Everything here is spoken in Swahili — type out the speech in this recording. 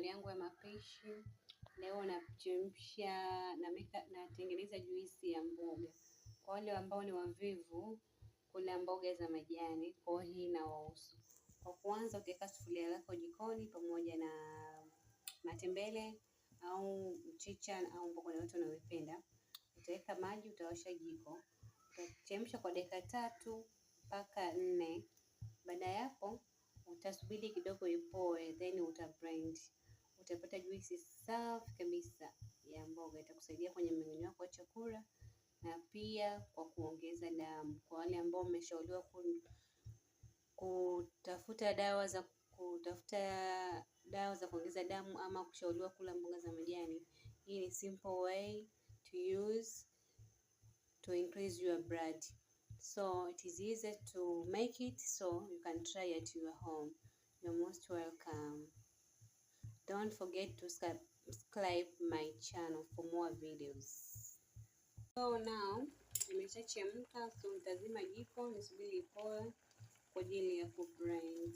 Chaneli yangu ya mapishi. Leo nachemsha natengeneza juisi ya mboga. Kwa wale ambao ni wavivu kula mboga za majani, kwa hii inawahusu. Kwa kuanza, utaweka sufuria lako jikoni pamoja na matembele au mchicha au mboga yoyote unayopenda. Utaweka maji, utawasha jiko, utachemsha kwa dakika 3 mpaka 4. Baada ya hapo utasubiri kidogo ipoe, then uta blend. Utapata juisi safi kabisa ya mboga, itakusaidia kwenye mmeng'enyo wako wa chakula na pia kwa kuongeza damu. Kwa wale ambao mmeshauriwa kutafuta dawa za kuongeza damu ama kushauriwa kula mboga za majani, hii ni simple way to use to increase your blood. So it is easy to make it, so you can try at your home. You're most welcome. Don't forget to subscribe my channel for more videos. So now imeshachemka, so nitazima jiko nisubiri ipoe kwa ajili ya kublend.